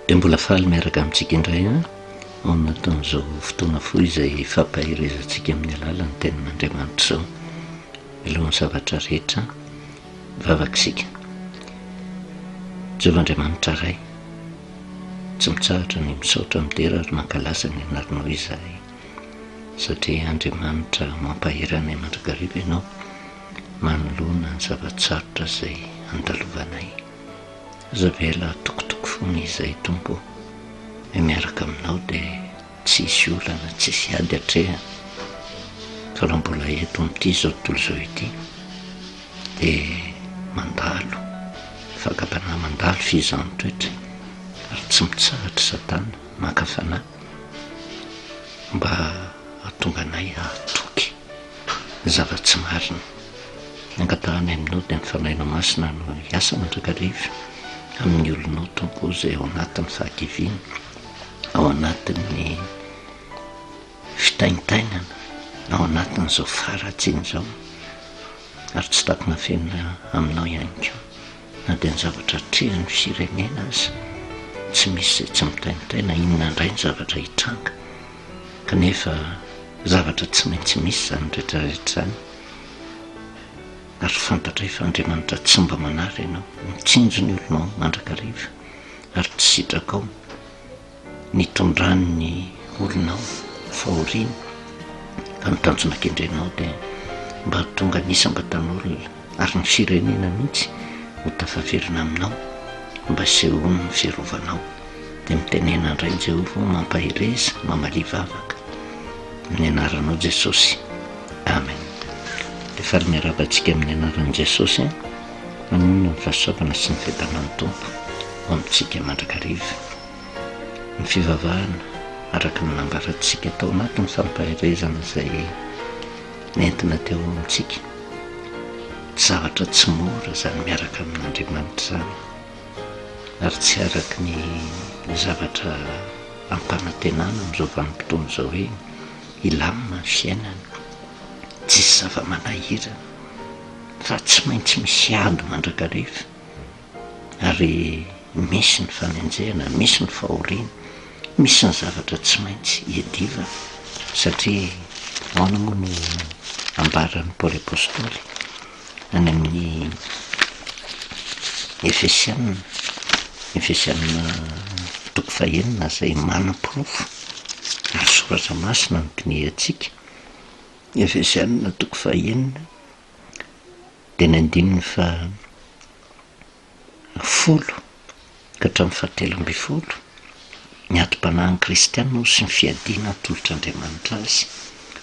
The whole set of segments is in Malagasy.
Dia mbola faly miaraka amintsika indray an, ao anatin'izao fotoana fohy izay fampaherezantsika amin'ny alalan'ny tenin'Andriamanitra izao. Mialohan'ny zavatra rehetra, mivavaka isika. Jehovah Andriamanitra Ray, tsy mitsahatra ny misaotra, midera ary mankalaza ny anaranao izahay, satria Andriamanitra mampahery anay mandrakariva Ianao manoloana ny zava-tsarotra izay andalovanay. Aza avela hatokotoko foana izahay Tompo ô, hoe miaraka aminao dia tsy hisy olana, tsy hisy ady atrehana, fa raha mbola eto amin'ity izao tontolo izao ity dia mandalo fakam-panahy, mandalo fizahan-toetra ary tsy mitsahatra Satana maka fanahy mba hahatonga anay hahatoky ny zava-tsy marina. Ny angatahanay aminao dia ny Fanahinao Masina no hiasa mandrakariva amin'ny olonao Tompo izay ao anatin'ny fahakiviana, ao anatin'ny fitaintainana, ao anatin'izao faharatsiana izao ary tsy takona afenina aminao ihany koa na dia ny zavatra atrehan'ny firenena aza tsy misy izay tsy mitaintaina inona indray ny zavatra hitranga kanefa zavatra tsy maintsy misy izany rehetra rehetra izany Ary fantatray fa Andriamanitra tsy mba manary Ianao, mitsinjo ny olonao mandrakariva, ary tsy sitrakao ny hitondran'ny olonao fahoriana, fa ny tanjona kendrenao dia mba hahatonga ny isam-batan'olona ary ny firenena mihitsy ho tafaverina aminao, mba hisehoan'ny ny fiarovanao. Dia mitenena indray Jehovah ô, mampahereza, mamalia vavaka. Amin'ny anaranao Jesosy. Amen. Dia faly miarahaba antsika amin'ny anaran'i Jesosy. Manonona ny fahasoavana sy ny fiadanan'ny Tompo ho amintsika mandrakariva. Ny fivavahana araka ny nambarantsika tao anatin'ny fampaherezana izay nentina teo amintsika. Zavatra tsy mora izany miaraka amin'Andriamanitra izany ary tsy araka ny zavatra ampanantenana amin'izao vanim-potoana izao hoe hilamina ny fiainana, tsisy zava-manahirana fa tsy maintsy misy ady mandrakariva ary misy ny fanenjehana, misy ny fahoriana, misy ny zavatra tsy maintsy iadivana satria ahoana moa no ambaran'i Paoly Apostoly any amin'ny Efesiana, Efesiana toko fahenina izay manaporofo ary soratra masina no dinihantsika. Efesiana toko fahenina dia ny andininy faha folo ka hatramin'ny fahatelo ambin'ny folo, ny adim-panahin'ny kristiana hoy sy ny fiadiana atolotr'Andriamanitra azy.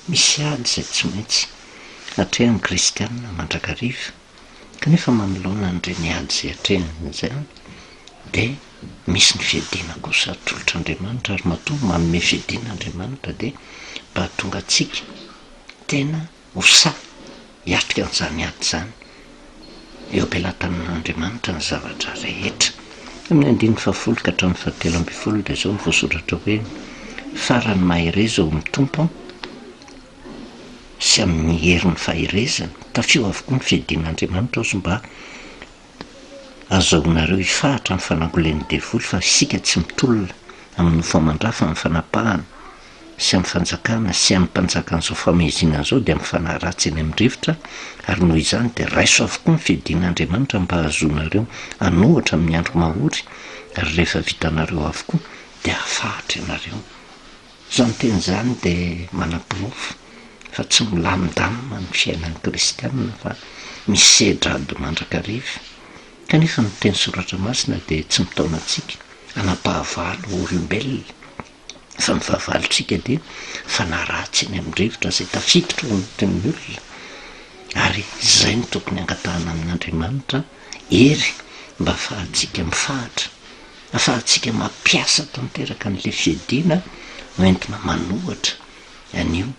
Misy ady izay tsy maintsy atrehan'ny kristiana mandrakariva, kanefa manoloana an'ireny ady izay atrehiny izany dia misy ny fiadiana kosa atolotr'Andriamanitra, ary matoa manome fiadiana Andriamanitra dia mba hahatonga antsika tena ho sahy hiatrika an'izany ady izany. Eo am-pelatanan'Andriamanitra ny zavatra rehetra. Amin'ny andininy fahafolo ka hatramin'ny fahatelo ambin'ny folo dia izao no voasoratra hoe, Farany mahereza ao amin'ny Tompo sy amin'ny herin'ny faherezany, tafio avokoa ny fiadian'Andriamanitra hozy mba azahoanareo hifahatra amin'ny fanangolen'ny devoly fa isika tsy mitolona amin'ny nofo aman-dra fa amin'ny fanapahana sy amin'ny fanjakana sy amin'ny mpanjakan'izao fameziana izao dia amin'ny fanahy ratsy eny amin'ny rivotra ary noho izany dia raiso avokoa ny fiadian'Andriamanitra mba hahazoanareo hanohatra amin'ny andro mahory ary rehefa vitanareo avokoa dia hafahatra ianareo. Izany teny izany dia manaporofo fa tsy milamindamina ny fiainan'ny kristiana fa misedra ady mandrakariva. Kanefa ny teny soratra masina dia tsy mitaona antsika hanam-pahavalo ho olombelona fa ny fahavalontsika dia fanahy ratsy eny amin'ny rivotra izay tafiditra ao anatin'ny olona ary izay no tokony hangatahana amin'Andriamanitra hery mba hahafahantsika mifahatra Afahantsika mampiasa tanteraka an'ilay fiadiana ho entina manohatra an'io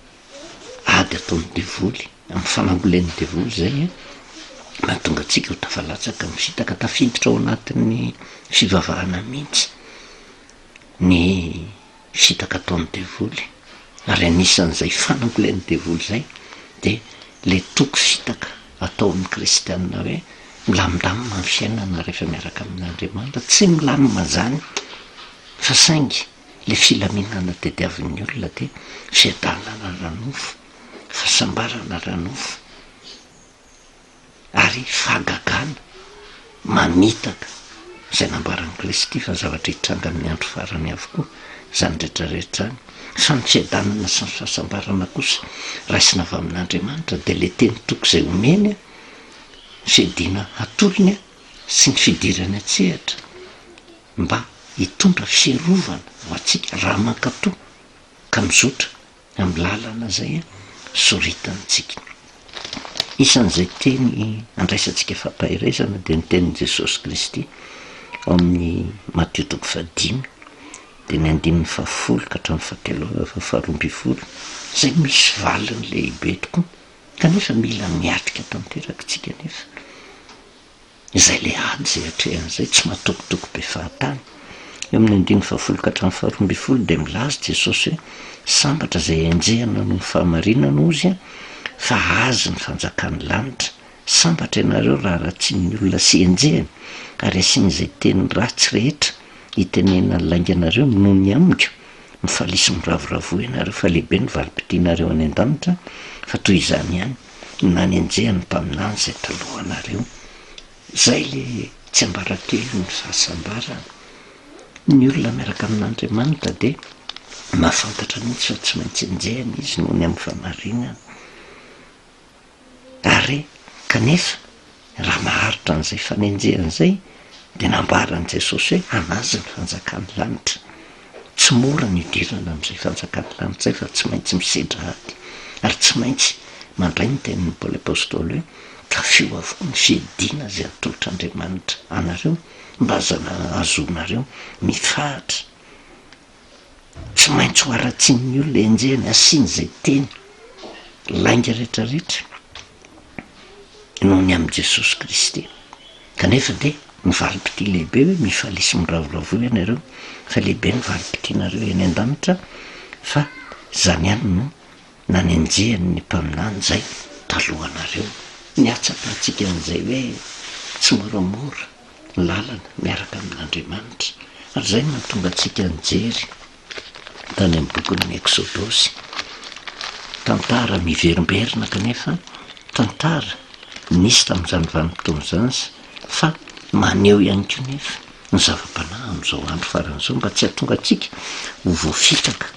ady ataon'ny devoly, amin'ny fanangolen'ny devoly izay mahatonga antsika ho tafalatsaka amin'ny fitaka, tafiditra ao anatin'ny fivavahana mihitsy ny fitaka ataon'ny devoly, ary anisan'izay fanangolen'ny devoly izay dia ilay toky fitaka atao amin'ny kristiana hoe milamindamina ny fiainana rehefa miaraka amin'Andriamanitra, tsy milamina izany. Fa saingy le filaminana tediavin'ny olona dia fiadanana ara-nofo, fahasambarana ara-nofo ary fahagagana mamitaka izay nambaran'i Kristy fa zavatra hitranga amin'ny andro farany avokoa izany rehetra rehetra izany. Fa ny fiadanana sy ny fahasambarana kosa raisina avy amin'Andriamanitra dia le teny toky izay omeny, ny fiadiana hatolony sy ny fidirany an-tsehatra mba hitondra fiarovana ho antsika raha mankatò ka mizotra amin'ny lalana izay soritantsika. Isan'izay teny andraisantsika fampaherezana dia ny tenin'i Jesosy Kristy ao amin'ny Matio toko fahadimy dia ny andininy fahafolo ka hatramin'ny fahatelo faharoa ambin'ny folo izay misy valiny lehibe tokoa kanefa mila miatrika tanteraka isika nefa Izay le ady izay atrehany izay tsy matokitoky be fahatany. Eo amin'ny andininy fahafolo ka hatramin'ny faharoa ambin'ny folo dia milaza Jesosy hoe, Sambatra izay enjehina noho ny fahamarinana hozy fa azy ny fanjakan'ny lanitra. Sambatra ianareo raha ratsian'ny olona sy enjehiny ary asiany izay teny ratsy rehetra itenenany lainga anareo noho ny amiko. Mifalia sy miravoravoa ianareo fa lehibe ny valim-pitianareo any an-danitra fa toy izany ihany nanenjehan'ny mpaminany izay talohanareo. Izay le tsiambaratelon'ny fahasambarana. Ny olona miaraka amin'Andriamanitra dia mahafantatra mihitsy fa tsy maintsy enjehina izy noho ny amin'ny fahamarinana. Ary kanefa raha maharitra an'izay fanenjehana izay dia nambaran'i Jesosy hoe hanazy ny fanjakan'ny lanitra. Tsy mora ny hidirana amin'izay fanjakan'ny lanitra izay fa tsy maintsy misedra ady ary tsy maintsy mandray ny tenin'i Paoly Apostoly hoe tafio avokoa ny fiadiana izay atolotr'Andriamanitra anareo mba hahazoanareo mifahatra. Tsy maintsy ho haratsian'ny olona, enjehiny, asiany izay teny lainga rehetrarehetra noho ny amin'i Jesosy Kristy. Kanefa dia ny valim-pitia lehibe hoe mifalia sy miravoravoa ianareo fa lehibe ny valim-pitianareo eny an-danitra fa izany ihany no nanenjehany ny mpaminany izay talohanareo. Ny hahatsapantsika an'izay hoe tsy moramora ny lalana miaraka amin'Andriamanitra ary izay no mahatonga antsika nijery tany amin'ny bokin'ny Eksodosy. Tantara miverimberina kanefa tantara nisy tamin'izany vanim-potoana izany fa maneho ihany koa nefa ny zava-panahy amin'izao andro farany izao mba tsy hahatonga antsika ho voafitaka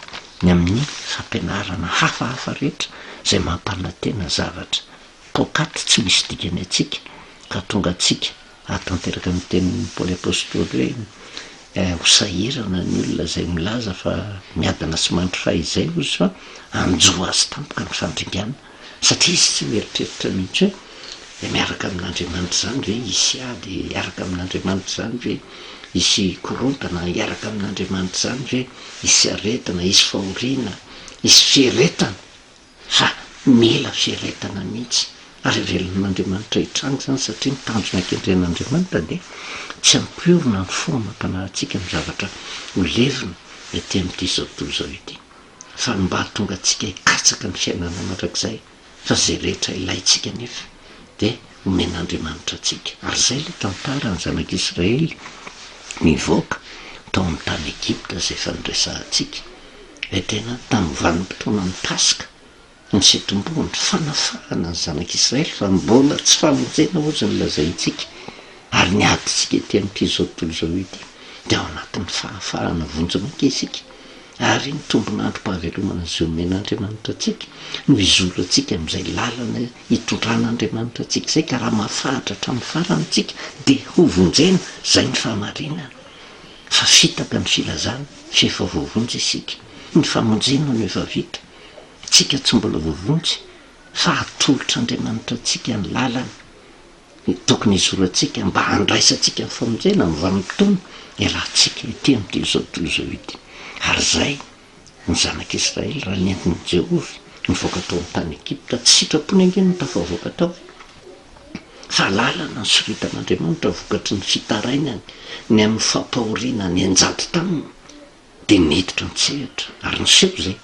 ny amin'ny fampianarana hafahafa rehetra izay mampanantena zavatra poakaty tsy misy dikany antsika ka hahatonga antsika Hahatanteraka ny tenin'i Paoly Apostoly hoe, Ho sahirana ny olona izay milaza fa miadana sy mandry fahizay, hozy fa hanjo azy tampoka ny fandringana, satria izy tsy mieritreritra mihitsy hoe, miaraka amin'Andriamanitra izany ve hisy ady, hiaraka amin'Andriamanitra izany ve hisy korontana, hiaraka amin'Andriamanitra izany ve hisy aretina, hisy fahoriana, hisy fieretana. Fa mila fieretana mihitsy ary avelan'Andriamanitra hitranga izany satria ny tanjona kendren'Andriamanitra dia tsy hampiorina ny fo amam-panahintsika amin'ny zavatra ho levona ety amin'ity izao tontolo izao ity fa ny mba hahatonga antsika hikatsaka ny fiainana mandrakizay fa izay rehetra ilaintsika anefa dia omen'Andriamanitra antsika. Ary izay ilay tantara ny zanak'Israely nivoaka tao amin'ny tany Egypta izay efa noresahantsika. Ilay tena tamin'ny vanim-potoanan'ny Paska no nisetombohany, fanafahana ny zanak'Israely fa mbola tsy famonjena hozy ny lazaintsika. Ary ny adintsika ety amin'ity izao tontolo izao ity dia ao anatin'ny fahafahana vonjimaika isika. Ary ny tombon'androm-pahavelomana izay omen'Andriamanitra antsika no hizorantsika amin'izay lalana hitondran'Andriamanitra antsika izay, ka raha mahafahatra hatramin'ny farany isika dia hovonjena, izay ny fahamarinana. Fa fitaka ny filazana fa efa voavonjy isika. Ny famonjena no efa vita. Isika tsy mbola voavonjy fa atolotr'Andriamanitra antsika ny lalana. Ny tokony hizorantsika mba handraisantsika ny famonjena amin'ny vanim-potoana iarahantsika ety amin'ity izao tontolo izao ity. Ary izay ny zanak'Israely raha nentin'i Jehovah nivoaka tao amin'ny tany Egypta, tsy sitrapony ange no tafavoaka tao e! Fa lalana nosoritan'Andriamanitra vokatry ny fitarainany ny amin'ny fampahoriana nianjady taminy dia niditra an-tsehatra ary niseho izay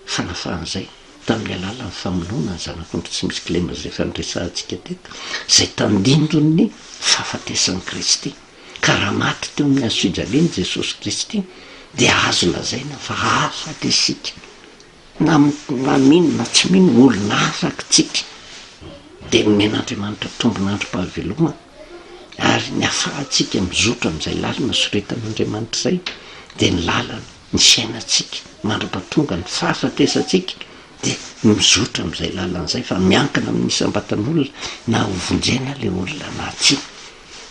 fanafahana izay tamin'ny alalan'ny famonoana ny zanak'ondry tsy misy kilema izay efa niresahantsika teto, izay tandindon'ny fahafatesan'i Kristy. Ka raha maty teo amin'ny hazo fijaliana Jesosy Kristy, Dia azo lazaina fa afaka isika, na na mino na tsy mino, olona afaka tsika. Dia nomen'Andriamanitra tombon'androm-pahavelomana, ary ny afahantsika mizotra amin'izay lalana soretan'Andriamanitra izay, dia ny lalana, ny fiainantsika, mandra-pahatonga ny fahafatesantsika, dia mizotra amin'izay lalana izay, fa miankina amin'ny isam-batan'olona na hovonjena ilay olona na tsia.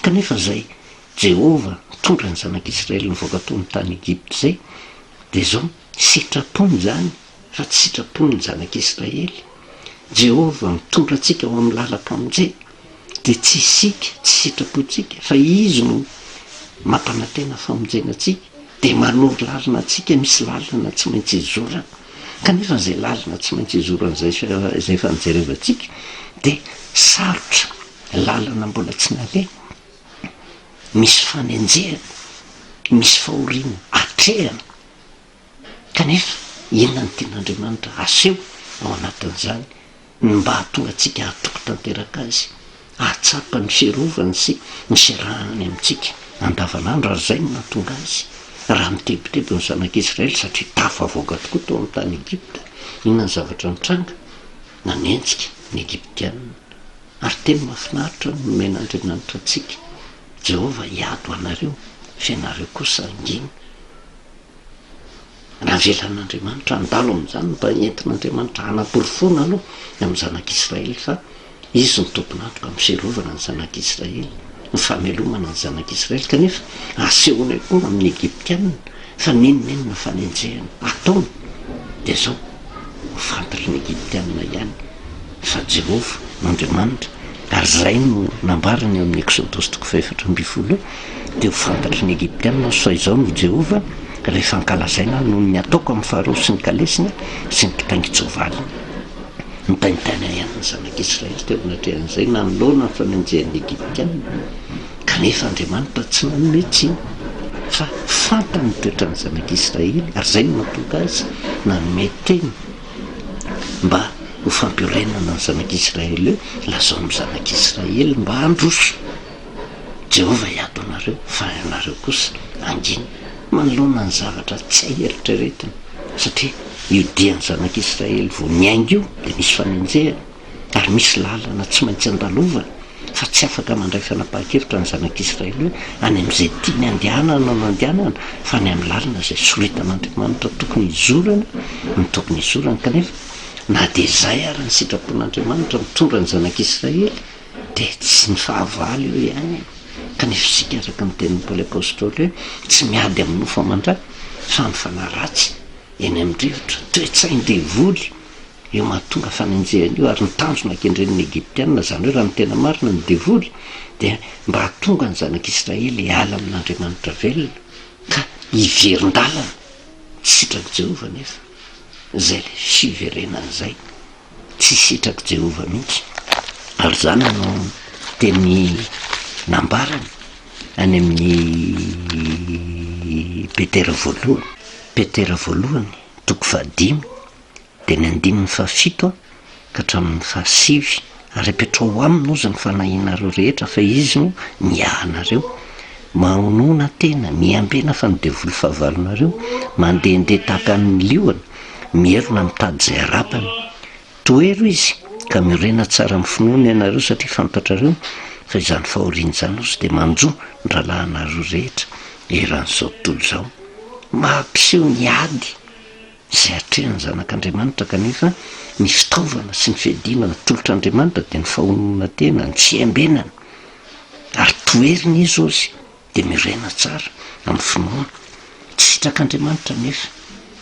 Kanefa izay Jehovah nitondra ny zanak'Israely nivoaka tao amin'ny tany Egypta izay, dia izao, sitrapony izany fa tsy sitrapon'ny zanak'Israely. Jehovah mitondra antsika ho amin'ny lalam-pamonjena, dia tsy isika, tsy sitrapontsika, fa Izy no mampanantena famonjena antsika, dia manoro lalana antsika, misy lalana tsy maintsy izorana. Kanefa izay lalana tsy maintsy izorana izay izay efa nijerevantsika dia sarotra, lalana mbola tsy naleha. Misy fanenjehana, misy fahoriana atrehana, kanefa inona no tian'Andriamanitra haseho ao anatin'izany? Ny mba hahatonga antsika hatoky tanteraka Azy, hahatsapa ny fiarovany sy ny fiarahany amintsika andavanandro, ary izay no nahatonga Azy raha mitebiteby ny zanak'Israely satria tafavoaka tokoa tao amin'ny tany Egypta, inona ny zavatra nitranga? Nanenjika ny Egyptiana. Ary teny mahafinaritra no nomen'Andriamanitra antsika, Jehovah hiady ho anareo, fa ianareo kosa hangina. Navelan'Andriamanitra handalo amin'izany mba entin'Andriamanitra hanaporofoana aloha ny amin'ny zanak'Israely fa Izy no tompon'antoka amin'ny fiarovana ny zanak'Israely, ny famelomana ny zanak'Israely, kanefa asehony koa amin'ny Egyptiana fa n'inon'inona fanenjehana ataony dia izao, ho fantatry ny Egyptiana ihany fa Jehovah no Andriamanitra, ary izay no nambarany eo amin'ny Eksodosy toko fahefatra ambin'ny folo eo, dia ho fantatry ny Egyptiana fa izao no Jehovah, rehefa ankalazaina aho noho ny ataoko amin'i Farao sy ny kalesiny sy ny mpitaingin-tsoavaliny. Nitaintaina ihany ny zanak'Israely teo anatrehan'izay nanoloana ny fanenjehan'ny Egyptiana. Kanefa Andriamanitra tsy nanome tsiny, fa fantany ny toetran'ny zanak'Israely, ary izay no nahatonga Azy nanome teny mba ho fampiorenana ny zanak'Israely hoe, Lazao amin'ny zanak'Israely mba handroso. Jehovah hiady ho anareo, fa ianareo kosa hangina manoloana ny zavatra tsy hay eritreretina, satria io dian'ny zanak'Israely vao niainga io dia nisy fanenjehana. Ary misy lalana tsy maintsy andalovana fa tsy afaka mandray fanapahan-kevitra ny zanak'Israely hoe any amin'izay tiany andehanana no andehanana fa any amin'ny lalana izay soritan'Andriamanitra tokony hizorana no tokony hizorana. Kanefa na dia izay ary ny sitrapon'Andriamanitra mitondra ny zanak'Israely dia tsy ny fahavalo eo ihany e! Kanefa isika araka ny tenin'i Paoly Apostoly hoe tsy miady amin'ny nofo aman-dra fa amin'ny fanahy ratsy eny amin'ny rivotra, toe-tsain-devoly Io mahatonga fanenjehana io ary ny tanjona kendren'ny Egyptiana, izany hoe raha ny tena marina ny devoly dia mba hahatonga ny zanak'Israely hiala amin'Andriamanitra velona ka hiverin-dalana, tsy sitrak'i Jehovah anefa izay ilay fiverenana izay, tsy sitrak'i Jehovah mihitsy, ary izany no teny nambarany any amin'ny Petera voalohany, Petera voalohany toko fahadimy. Dia ny andininy fahafito ka hatramin'ny fahasivy, Ary apetraho aminy ozy ny fanahianareo rehetra, fa izy no miahy anareo. Mahonona tena, miambena fa ny devoly fahavalonareo mandehandeha tahaka ny liona, mierona mitady izay harapany. Tohero izy, ka miorena tsara amin'ny finoana ianareo, satria fantatrareo fa izany fahoriana izany ozy dia manjo ny rahalahinareo rehetra eran'izao tontolo izao. Mampiseho ny ady izay atrehan'ny zanak'Andriamanitra kanefa ny fitaovana sy ny fiadiana natolotr'Andriamanitra dia ny fahononana tena, ny fiambenana ary toherina izy ozy dia miorena tsara amin'ny finoana. Tsy sitrak'Andriamanitra anefa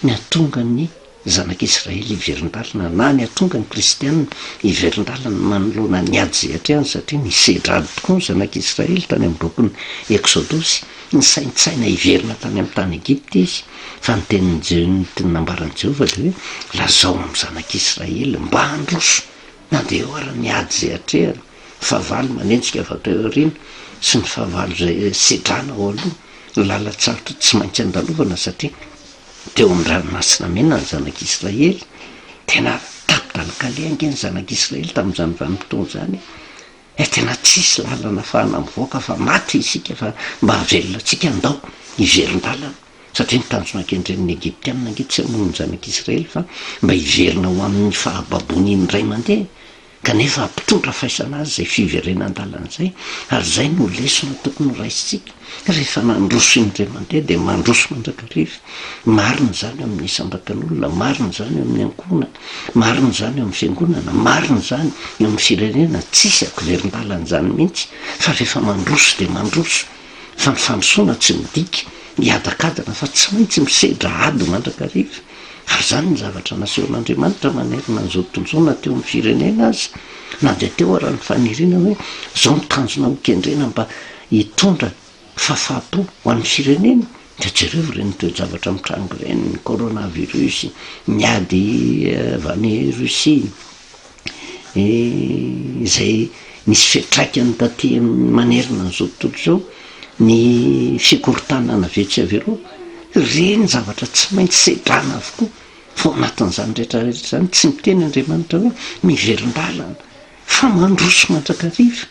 ny hahatonga ny zanak'Israely hiverin-dalana na ny hahatonga ny kristiana hiverin-dalana manoloana ny ady izay atrehany satria nisedra ady tokoa ny zanak'Israely tany amin'ny bokin'ny Eksodosy, nisaintsaina hiverina tany amin'ny tany Egypta izy. Fa ny tenin'i Je-, ny teny nambaran'i Jehovah dia hoe, Lazao amin'ny zanak'Israely mba handroso, na dia eo ara ny ady izay atrehana, ny fahavalo manenjika avy ato aoriana, sy ny fahavalo izay sedrana ao aloha, ny lalan-tsarotra tsy maintsy andalovana, satria teo amin'ny Ranomasina Mena ny zanak'Israely. Tena tapi-dalan-kaleha ange ny zanak'Israely tamin'izany vanim-potoana izany e! Eh tena tsisy lalana afahana mivoaka fa maty isika fa mba hahavelona antsika andao hiverin-dalana. Satria ny tanjona kendren'ny Egyptiana ange tsy hamono ny zanak'Israely fa mba hiverina ho amin'ny fahababoany indray mandeha, kanefa hampitondra faisana azy izay fiverenan-dalana izay, ary izay no lesona tokony ho raisintsika, rehefa nandroso indray mandeha dia mandroso mandrakariva. Marina izany eo amin'ny isam-batan'olona, marina izany eo amin'ny ankohonana, marina izany eo amin'ny fiangonana, marina izany eo amin'ny firenena, tsisy ankiverin-dalana izany mihitsy fa rehefa mandroso dia mandroso. Fa ny fandrosoana tsy midika miadakadana fa tsy maintsy misedra ady mandrakariva. Ary izany ny zavatra nasehon'Andriamanitra manerana an'izao tontolo izao na teo amin'ny firenena aza, na dia teo ara ny faniriana hoe izao ny tanjona hokendrena mba hitondra fahafaham-po ho an'ny firenena, dia jereo ireny toe-javatra mitranga ireny, ny coronavirus, ny ady avy any Russie. izay nisy fiantraikany taty amin'ny manerana an'izao tontolo izao, ny fikorontanana avy etsy avy eroa, ireny zavatra tsy maintsy sedrana avokoa, fa ao anatin'izany rehetra rehetra izany tsy miteny Andriamanitra hoe miverin-dalana fa mandroso mandrakariva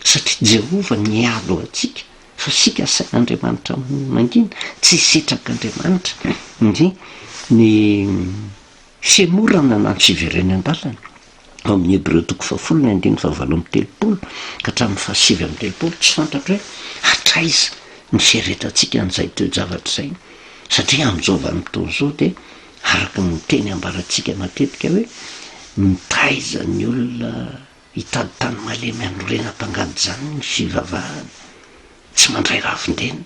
satria Jehovah miady ho antsika fa isika asain'Andriamanitra mangina, tsy sitrak'Andriamanitra ny ny Fihemorana na ny fiverenan-dalana, ao amin'ny Hebreo toko fahafolo ny andininy fahavalo amby 30 ka hatramin'ny fahasivy amby 30, tsy fantatro hoe hatraiza ny fiaretantsika an'izay toe-javatra izay, satria amin'izao vanim-potoana izao dia araka ny teny ambarantsika matetika hoe mitaiza ny olona hitady tany malemy hanorenam-pangady izany ny fivavahana, tsy mandray ravin-dena.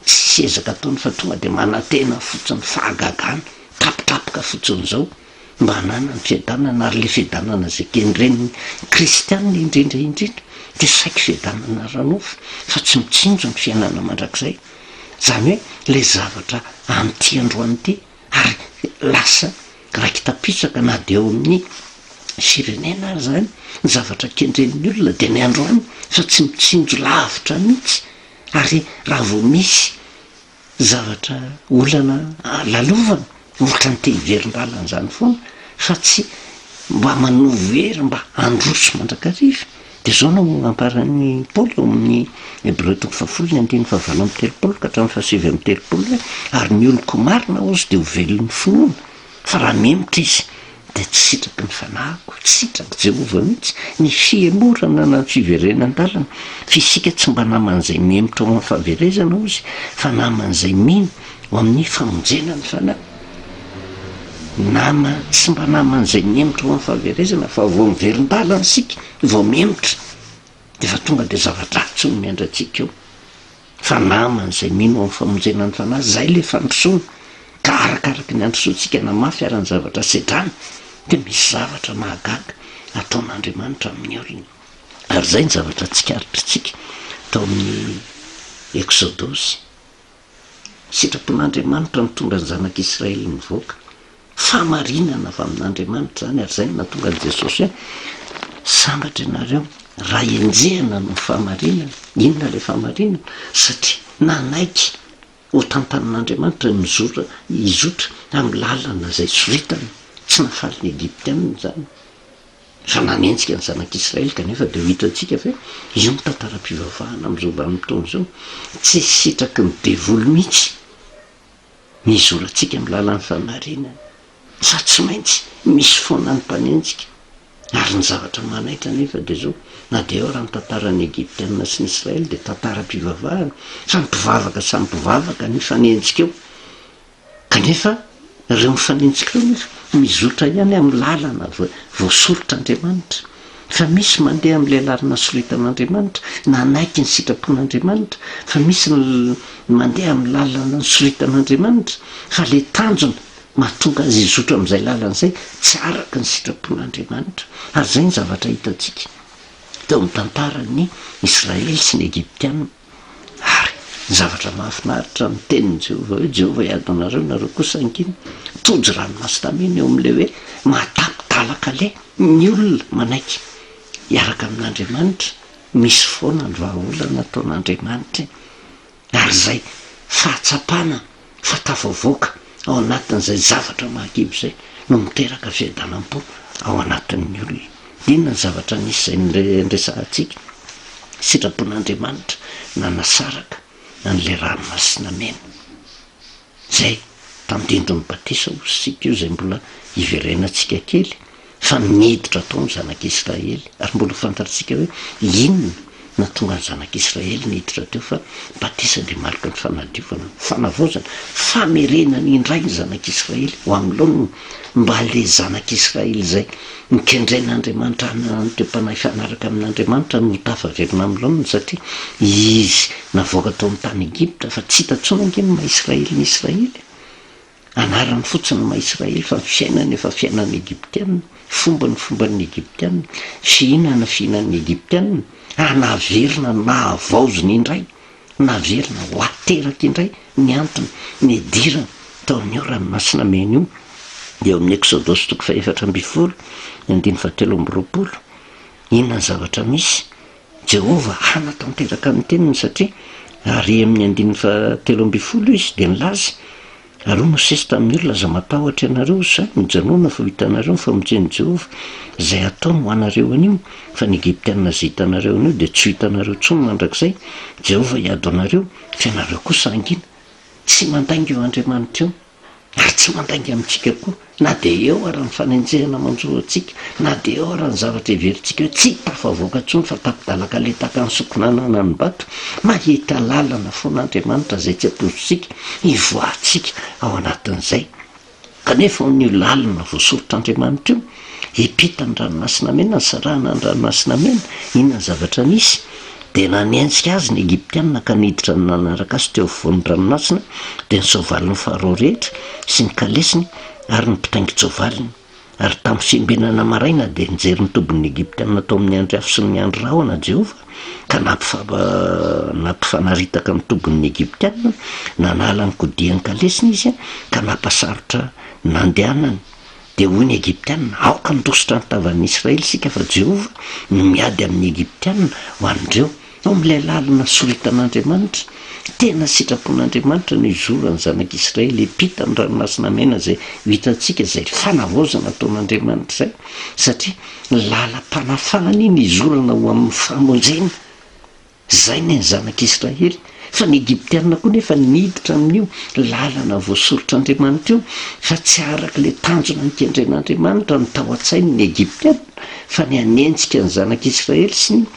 Tsisy ezaka ataony fa tonga dia manantena fotsiny fahagagana, tapitapoka fotsiny izao mba hananany fiadanana ary ilay fiadanana izay kendren'ny kristianina indrindra indrindra dia saiky fiadanana ara-nofo fa tsy mitsinjo ny fiainana mandrakizay. Izany hoe ilay zavatra amin'ity androany ity ary lasa raiki-tapisaka na dia eo amin'ny firenena ary izany ny zavatra kendren'ny olona dia ny androany fa tsy mitsinjo lavitra mihitsy Ary raha vao misy zavatra olana lalovana, ohatran'ny te hiverin-dalana izany foana fa tsy mba manovo hery mba handroso mandrakariva. Dia izao no ambaran'i Paoly ao amin'ny Hebreo toko fahafolo ny andininy fahavalo amby 30 ka hatramin'ny fahasivy amby 30 hoe, ary ny oloko marina hozy dia ho velon'ny finoana, fa raha mihemotra izy dia tsy sitraky ny fanahiko, tsy sitrak'i Jehovah mihitsy ny fihemorana na ny fiverenan-dalana, fa isika tsy mba naman'izay mihemotra ho amin'ny fahaverezana, hozy, fa naman'izay mino ho amin'ny famonjena ny fanahy. Nama, tsy mba naman'izay mihemotra ho amin'ny fahaverezana, fa vao miverin-dalana isika, vao mihemotra, dia efa tonga dia zava-dratsy no miandry antsika eo. Fa namana izay mino amin'ny famonjena ny fanahy, izay ilay fandrosoana, ka arakaraky ny androsoantsika na mafy ara ny zavatra sedrana dia misy zavatra mahagaga ataon'Andriamanitra amin'ny olony. Ary izay ny zavatra tsikaritritsika tao amin'ny Eksodosy. Sitrapon'Andriamanitra nitondra ny zanak'Israely nivoaka. Fahamarinana avy amin'Andriamanitra izany ary izay no nahatonga an'i Jesosy hoe, Sambatra ianareo raha enjehina noho ny fahamarinana. Inona ilay fahamarinana? Satria nanaiky ho tantanin'Andriamanitra ny mizotra hizotra amin'ny lalana izay soritany. Tsy nahafaly ny Egyptiana izany fa nanenjika ny zanak'Israely kanefa dia ho hitantsika fa io ny tantaram-pivavahana amin'izao vanim-potoana izao. Tsy sitraky ny devoly mihitsy ny hizorantsika amin'ny lalan'ny fahamarinana, fa tsy maintsy misy foana ny mpanenjika. Ary ny zavatra manaitra anefa dia izao, na dia eo ara ny tantaran'ny Egyptiana sy ny Israely dia tantaram-pivavahana, samy mpivavaka samy mpivavaka no hifanenjika eo. Kanefa ireo mifanenjika ireo nefa mizotra ihany amin'ny lalana voasoritr'Andriamanitra. Fa misy mandeha amin'ilay lalana soritan'Andriamanitra, nanaiky ny sitrapon'Andriamanitra, fa misy ny mandeha amin'ny lalana nosoritan'Andriamanitra, fa ilay tanjona mahatonga azy hizotra amin'izay lalana izay tsy araka ny sitrapon'Andriamanitra. Ary izay ny zavatra hitantsika teo amin'ny tantaran'ny Israely sy ny Egyptiana. Ary ny zavatra mahafinaritra ny tenin'i Jehovah hoe, Jehovah hiady anareo, nareo kosa hangina. Tojo ranomasin-tamena eo amin'ilay hoe mahatapy-dalan-kaleha ny olona manaiky hiaraka amin'Andriamanitra. Misy foana ny vahaolana ataon'Andriamanitra e! Ary izay fahatsapana fa tafavoaka ao anatin'izay zavatra mahakivy izay no miteraka fiadanam-po ao anatin'ny olona. Inona ny zavatra nisy izay niresahantsika? Sitrapon'Andriamanitra nanasaraka an'ilay ranomasina mena. Izay tandindon'ny batisa hozy isika io izay mbola hiverenantsika kely fa niditra tao ny zanak'Israely ary mbola ho fantatsika hoe inona nahatonga ny zanak'Israely niditra teo fa batisa dia mariky ny fanadiovana, fanavaozana, famerenana indray ny zanak'Israely ho amin'ny laoniny mba le zanak'Israely izay nikendren'Andriamanitra hanana ny toe-panahy hifanaraka amin'Andriamanitra no ho tafaverina amin'ny laoniny satria izy navoaka tao amin'ny tany Egypta fa tsy hita intsony ange ny maha Israely ny Israely e! Anarany fotsiny ny maha Israely fa ny fiainany efa fiainan'ny Egyptiana, fombany fomban'ny Egyptiana, fihinana fihinan'ny Egyptiana, ary naverina nahavaozina indray, naverina ho ateraka indray ny antony nidirana tao amin'io ranomasina mena io, eo amin'ny Eksodosy toko fahefatra ambinifolo, ny andininy fahatelo amby 20. Inona ny zavatra misy? Jehovah hanatanteraka ny teniny satria ary amin'ny andininy fahatelo ambinifolo izy dia nilaza, Ary hoy Mosesy tamin'ny olona, Aza matahotra ianareo, sahy mijanòna fa ho hitanareo ny famonjen'i Jehovah, izay hataony ho anareo anio, fa ny Egyptiana izay hitanareo anio dia tsy ho hitanareo intsony mandrakizay, Jehovah hiady ho anareo, fa ianareo kosa hangina. Tsy mandainga io Andriamanitra io. Ary tsy mandainga amintsika koa, na dia eo ara ny fanenjehana manjo antsika, na dia eo ara ny zavatra heverintsika hoe tsy tafavoaka intsony fa tapi-dalan-kaleha tahaka ny sokonanana ny bato, mahita lalana foana Andriamanitra izay tsy ampoizintsika hivoahantsika ao anatin'izay. Kanefa ao amin'io lalana voasoritr'Andriamanitra io, hiampita ny Ranomasina Mena, nisarahana ny Ranomasina Mena, inona ny zavatra nisy? Dia nanenjika azy ny Egyptiana ka niditra nanaraka azy teo afovoan'ny ranomasina, dia ny soavalin'i Farao rehetra sy ny kalesiny ary ny mpitaingin-tsoavaliny. Ary tamin'ny fiambenana maraina dia nijery ny tobin'ny Egyptiana tao amin'ny andry afo sy ny andry rahona Jehovah, ka nampifanaritaka ny tobin'ny Egyptiana, nanala ny kodian-kalesiny izy ka nampasarotra nandehanany. Dia hoy ny Egyptiana, Aoka handositra ny tavan'ny Israely isika, fa Jehovah no miady amin'ny Egyptiana ho an'ireo. Ao amin'ilay lalana soritan'Andriamanitra, tena sitrapon'Andriamanitra no hizoran'ny zanak'Israely hiampita ny Ranomasina Mena izay ho hitantsika izay fanavaozana ataon'Andriamanitra izay, satria lalam-panafahana iny hizorana ho amin'ny famonjena. Izay ny an'ny zanak'Israely. Fa ny Egyptiana koa nefa niditra amin'io lalana voasoritr'Andriamanitra io, fa tsy araka ilay tanjona nikendren'Andriamanitra no tao an-tsainy ny Egyptiana, fa ny hanenjika ny zanak'Israely sy ny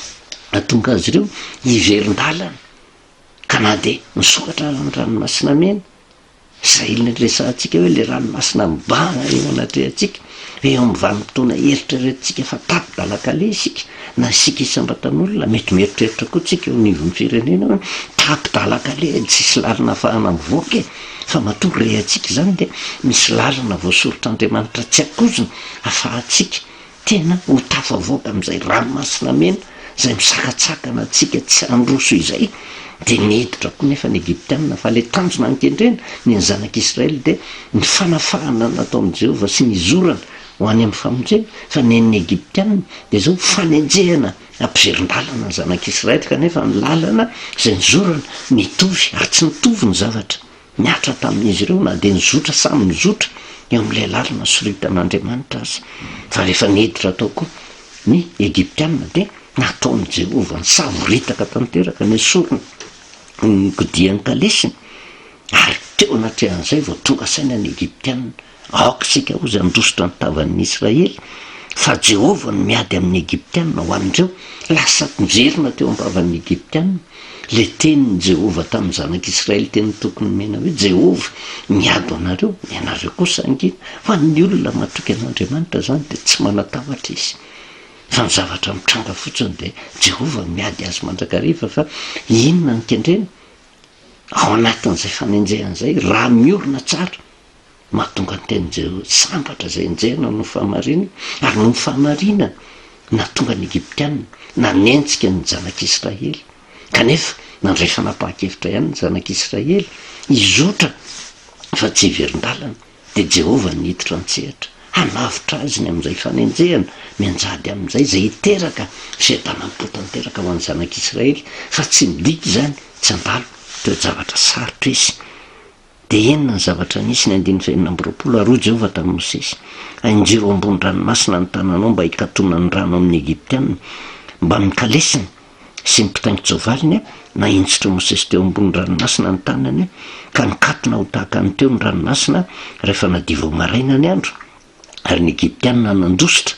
hahatonga azy ireo hiverin-dalana. Ka na dia nisokatra ara ny Ranomasina Mena, Izay ilay resahantsika hoe ilay ranomasina mibahana eo anatrehantsika, hoe eo amin'ny vanim-potoana eritreretintsika fa tapi-dalan-kaleha isika, na isika isam-batan'olona, mety mieritreritra koa tsika eo anivon'ny firenena hoe tapi-dalan-kaleha, tsisy lalana ahafahana mivoaka e! Fa matoa rehantsika izany dia misy lalana voasoritr'Andriamanitra tsy ankozina ahafahantsika Tena ho tafavoaka amin'izay ranomasina mena izay misakatsakana antsika tsy handroso izay, dia niditra koa nefa ny Egyptiana, fa ilay tanjona nikendrena ny an'ny zanak'Israely dia ny fanafahana nataon'i Jehovah sy ny hizorana ho any amin'ny famonjena, fa ny an'ny Egyptiana dia izao fanenjehana hampiverin-dalana ny zanak'Israely, kanefa ny lalana izay nizorana nitovy ary tsy nitovy ny zavatra Nihatra tamin'izy ireo na dia nizotra samy nizotra eo amin'ilay lalana soritan'Andriamanitra aza. Fa rehefa niditra tao koa ny Egyptiana dia nataon'i Jehovah nisavoritaka tanteraka, nesoriny ny kodian'ny kalesiny, ary teo anatrehan'izay vao tonga saina ny Egyptiana. Aoka isika hozy handositra ny tavan'ny Israely, fa Jehovah no miady amin'ny Egyptiana ho an'ireo. Lasa miverina teo am-bavan'ny Egyptiana ilay tenin'i Jehovah tamin'ny zanak'Israely teny tokony nomena hoe, Jehovah miady ho anareo, ianareo kosa hangina. Ho an'ny olona matoky an'Andriamanitra izany dia tsy manan-tahotra izy. Fa ny zavatra mitranga fotsiny dia Jehovah miady azy mandrakariva fa inona no kendrena? Ao anatin'izay fanenjehana izay, raha miorina tsara, Mahatonga ny tenin'i Jehovah sambatra izay enjehina noho ny fahamarinana, ary noho ny fahamarinana nahatonga ny Egyptiana nanenjika ny zanak'Israely. Kanefa, nandray fanapahan-kevitra ihany ny zanak'Israely hizotra fa tsy hiverin-dalana, dia Jehovah niditra an-tsehatra hanavotra azy ny amin'izay fanenjehana mianjady amin'izay, izay hiteraka fiadanam-po tanteraka ho an'ny zanak'Israely, fa tsy midika izany tsy handalo toe-javatra sarotra izy. Dia inona ny zavatra nisy? Ny andininy fahenina amby 20, Ary hoy Jehovah tamin'i Mosesy, Ainjiro ambony ranomasina ny tananao mba hikatonan'ny rano amin'ny Egyptiana, mbamin'ny kalesiny. Sy ny mpitaingin-tsoavaliny, nahinjitr'i Mosesy teo ambony ranomasina ny tanany, ka nikatona ho tahaka ny teo ny ranomasina rehefa nadio vao maraina ny andro, ary ny Egyptiana nandositra,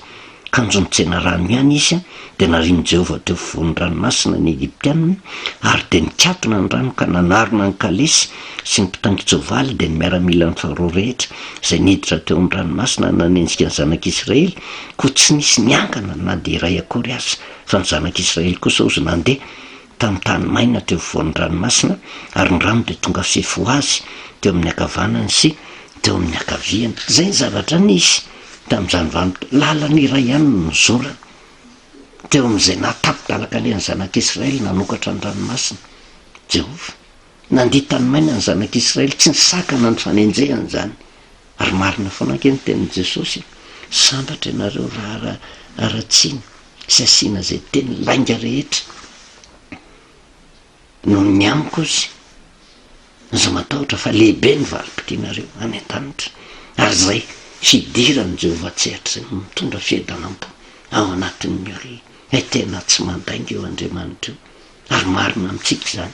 kanjo nitsena rano ihany izy, dia narian'i Jehovah teo afovoan'ny ranomasina ny Egyptiana, ary dia nikatona ny rano ka nanarona ny kalesy sy ny mpitaingin-tsoavaly, dia ny miaramilan'i Farao rehetra izay niditra teo amin'ny ranomasina nanenjika ny zanak'Israely, koa tsy nisy niangana na dia iray akory aza. Fa ny zanak'Israely kosa hozy nandeha tamin'ny tany maina teo afovoan'ny ranomasina, ary ny rano dia tonga fefy ho azy teo amin'ny ankavanany sy teo amin'ny ankaviany. Izay ny zavatra nisy tamin'izany vanim-potoana. Lalana iray ihany no nizorana teo amin'izay nahatapidalakalehan'ny zanak'Israely nanokatra ny ranomasina, Jehovah. Nandia tany maina ny zanak'Israely, tsy nisakana ny fanenjehana izany. Ary marina foana ange ny tenin'i Jesosy e! Sambatra ianareo raha haratsiana sy asiana izay teny lainga rehetra noho ny amiko ozy. Aza matahotra fa lehibe ny valim-pitianareo any an-danitra. Ary izay fidiran'i Jehovah an-tsehatra izay no mitondra fiadanam-po ao anatin'ny olona. Hay tena tsy mandainga io Andriamanitra io. Ary marina amintsika izany.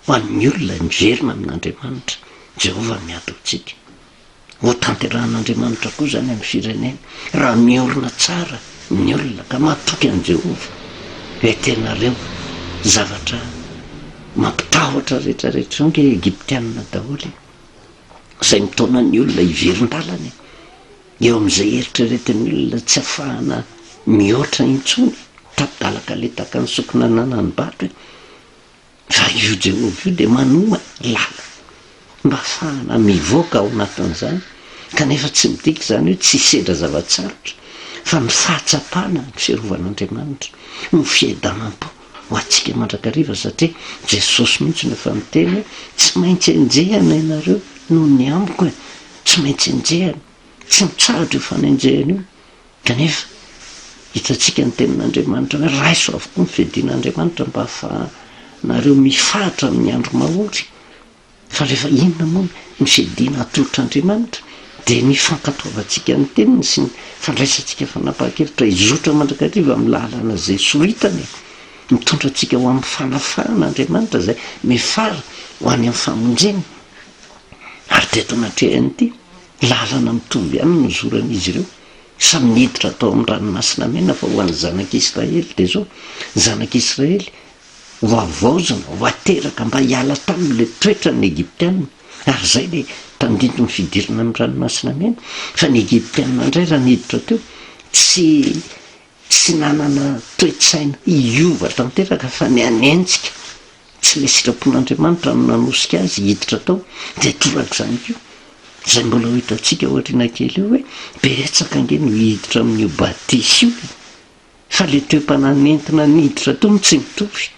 Ho an'ny olona miverina amin'Andriamanitra, Jehovah miady ho antsika. Hotanterahin'Andriamanitra koa izany amin'ny firenena, raha miorina tsara ny olona ka matoky an'i Jehovah. Hoe tena ireo zavatra mampitahotra rehetrarehetra izao ange Egyptiana daholo e, izay mitaona ny olona hiverin-dalana e, eo amin'izay eritreretin'ny olona tsy afahana mihoatra intsony, tapi-dalan-kaletaka ny sokina nanani-bato e. Fa io Jehovah io dia manomana lalana mba hahafahana mivoaka ao anatin'izany, kanefa tsy midika izany hoe tsy hisedra zava-tsarotra, fa ny fahatsapana ny fiarovan'Andriamanitra no fiadanam-po ho antsika mandrakariva, satria Jesosy mihitsy no efa niteny hoe tsy maintsy enjehina ianareo noho ny amiko e, tsy maintsy enjehina, tsy mitsahatra io fanenjehana io. Kanefa, hitantsika ny Tenin'Andriamanitra hoe, Raiso avokoa ny fiadian'Andriamanitra mba hahafahanareo mifahatra amin'ny andro mahory. Fa rehefa inona moa ny fiadiana atolotr'Andriamanitra? Dia ny fankatoavantsika ny Teniny sy ny fandraisantsika fanapahan-kevitra hizotra mandrakariva amin'ny lalana izay soritany. Mitondra antsika ho amin'ny fanafahana Andriamanitra izay mifara ho any amin'ny famonjena. Ary teto anatrehan'ity, lalana mitovy ihany no nizoran'izy ireo. Samy niditra tao amin'ny Ranomasina Mena fa ho an'ny zanak'Israely dia izao, ny zanak'Israely ho havaozina, ho ateraka mba hiala tamin'ilay toetran'ny Egyptiana, ary izay ilay tandindon'ny fidirana amin'ny Ranomasina Mena, fa ny Egyptiana indray raha niditra teo, tsy tsy nanana toe-tsaina hiova tanteraka fa ny hanenjika Tsy ilay sitrapon'Andriamanitra no nanosika azy hiditra tao, dia torak'izany koa izay mbola ho hitantsika ao aoriana kely eo hoe betsaka ange no hiditra amin'io batisa io e! Fa ilay toe-panahy nentina niditra tao no tsy mitovy.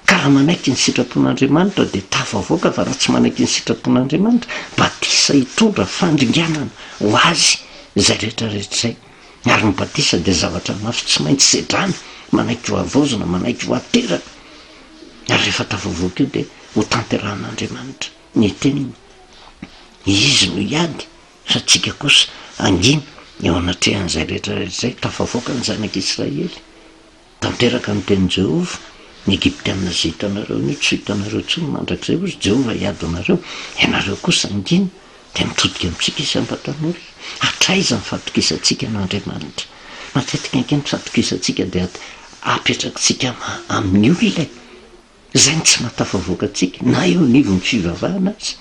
Ka raha manaiky ny sitrapon'Andriamanitra dia tafavoaka fa raha tsy manaiky ny sitrapon'Andriamanitra, batisa hitondra fandringanana ho azy izay rehetra rehetra izay. Ary ny batisa dia zavatra mafy tsy maintsy sedrana, manaiky ho havaozina, manaiky ho ateraka. Ary rehefa tafavoaka eo dia ho tanterahan'Andriamanitra ny teniny. Izy no hiady fa tsika kosa hangina eo anatrehan'izay rehetra rehetra izay. Tafavoaka ny zanak'Israely. Tanteraka ny tenin'i Jehovah, Ny Egyptiana izay hitanareo anio tsy ho hitanareo intsony mandrakizay, hoy izy, Jehovah hiady ho anareo, ianareo kosa hangina. Dia mitodika amintsika isam-batan'olona. Hatraiza ny fahatokisantsika an'Andriamanitra? Matetika ange ny fahatokisantsika dia apetrakitsika amin'ny olona e! Izay no tsy mahatafavoaka antsika, na eo anivon'ny fivavahana aza.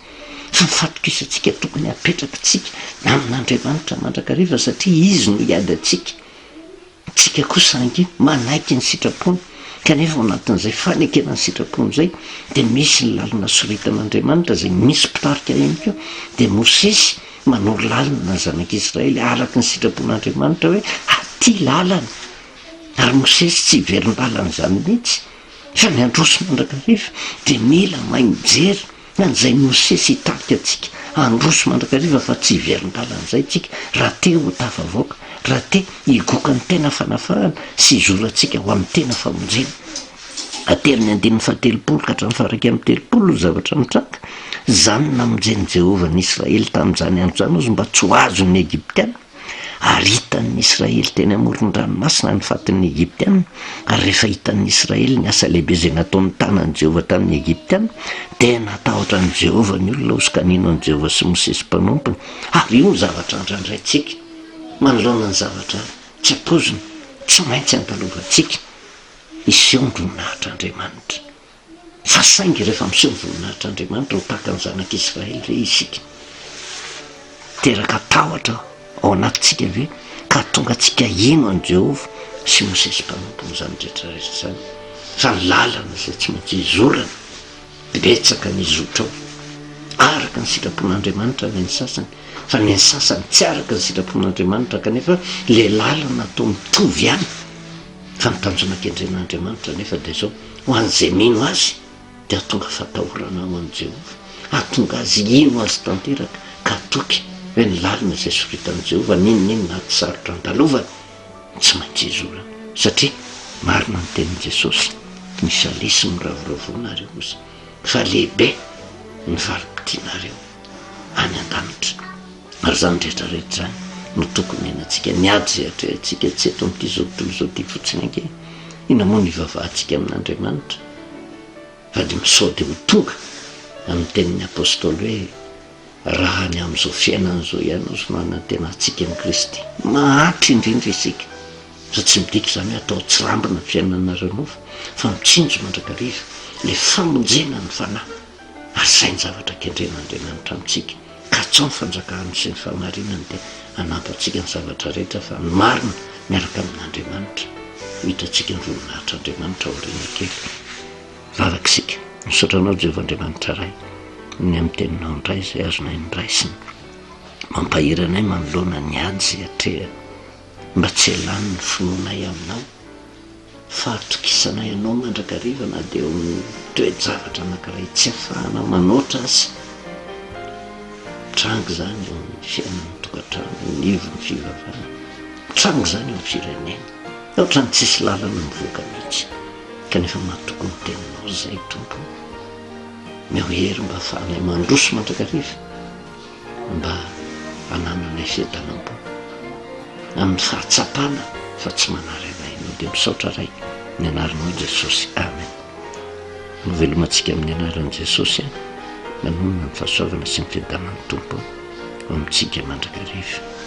Fa ny fahatokisantsika tokony apetrakitsika amin'Andriamanitra mandrakariva satria Izy no hiady antsika. Tsika kosa ange manaiky ny sitrapony, kanefa ao anatin'izay fanekena ny sitrapony izay dia misy ny lalana soritan'Andriamanitra izay misy mpitarika ihany koa, dia Mosesy manoro lalana ny zanak'Israely araka ny sitrapon'Andriamanitra hoe aty lalana, ary Mosesy tsy hiverin-dalana izany mihitsy fa ny handroso mandrakariva dia mila mahay mijery An'izay Mosesy hitarika antsika handroso mandrakariva fa tsy hiverin-dalana izay isika raha te ho tafavoaka, raha te higoka ny tena fanafahana sy hizorantsika ho amin'ny tena famonjena. Ateriny andininy fahatelopolo ka hatramin'ny faha-31 ny zavatra mitranga. Izany no namonjen'i Jehovah ny Israely tamin'izany andro izany, hozy mba tsy ho azon'ny Egyptiana. Ary hitan'ny Israely teny amoron-dranomasina ny fatin'ny Egyptiana, ary rehefa hitan'ny Israely ny asa lehibe izay nataon'ny tanan'i Jehovah tamin'ny Egyptiana, dia natahotra an'i Jehovah ny olona hozy ka nino an'i Jehovah sy Mosesy mpanompony. Ary io no zavatra andrandraintsika manoloana ny zavatra tsy ampoizina, tsy maintsy andalovantsika. Hiseho ny voninahitr'Andriamanitra. Fa saingy rehefa miseho ny voninahitr'Andriamanitra ho tahaka ny zanak'Israely ve isika? Teraka tahotra ao anatintsika ve ka hahatonga antsika hino an'i Jehovah sy Mosesy mpanompony izany rehetra rehetra izany? Fa ny lalana izay tsy maintsy izorana, betsaka ny hizotra ao, araka ny sitrapon'Andriamanitra ny an'ny sasany, fa ny an'ny sasany tsy araka ny sitrapon'Andriamanitra kanefa ilay lalana toa mitovy ihany. Fa ny tanjona kendren'Andriamanitra anefa dia izao, ho an'izay mino Azy dia hahatonga fatahorana ho an'i Jehovah, hahatonga azy hino Azy tanteraka ka hatoky hoe ny lalina izay soritan'i Jehovah, n'inon'inona ady sarotra andalovany, tsy maintsy izorana. Satria marina ny tenin'i Jesosy, Mifalia sy miravoravoa nareo, hozy, fa lehibe ny valim-pitianareo any an-danitra. Ary izany rehetra rehetra izany no tokony hiainantsika. Ny ady izay atrehantsika tsy eto amin'ity izao tontolo izao ity fotsiny ange. Inona moa no hivavahantsika amin'Andriamanitra? Fa dia sao dia ho tonga amin'ny tenin'ny Apostoly hoe, Raha ny amin'izao fiainana izao ihany hozy no anantenantsika an'i Kristy. Mahantra indrindra isika. Fa tsy midika izany hoe atao tsirambina ny fiainana ara-nofo, fa mitsinjo mandrakariva ilay famonjena ny fanahy. Ary izay ny zavatra kendren'Andriamanitra amintsika. Katsaho ny fanjakany sy ny fahamarinany dia hanampy antsika ny zavatra rehetra fa ny marina miaraka amin'Andriamanitra. Ho hitantsika ny voninahitr'Andriamanitra aoriana kely. Vavaka isika. Misaotra Anao Jehovah Andriamanitra Ray ny amin'ny teninao indray izay azonay noraisina. Mampahery anay manoloana ny ady izay atrehana. Mba tsy hialany ny finoanay aminao. Fahatokisanay Anao mandrakariva na dia eo amin'ny toe-javatra anankiray tsy ahafahana manoatra aza. Mitranga izany eo amin'ny fiainan'ny tokantrano, eo anivon'ny fivavahana. Mitranga izany eo amin'ny firenena. Ohatran'ny tsisy lalana mivoaka mihitsy. Kanefa matoky ny Teninao izahay Tompo. Omeo hery mba ahafahanay mandroso mandrakariva. mba hanananay fiadanam-po amin'ny fahatsapana fa tsy manary anay ianao dia misaotra Ray ny anaranao Jesosy amen Novelomantsika amin'ny anaran'i Jesosy an manonona ny fahasoavana sy ny fiadanan'ny Tompo ho amintsika mandrakariva.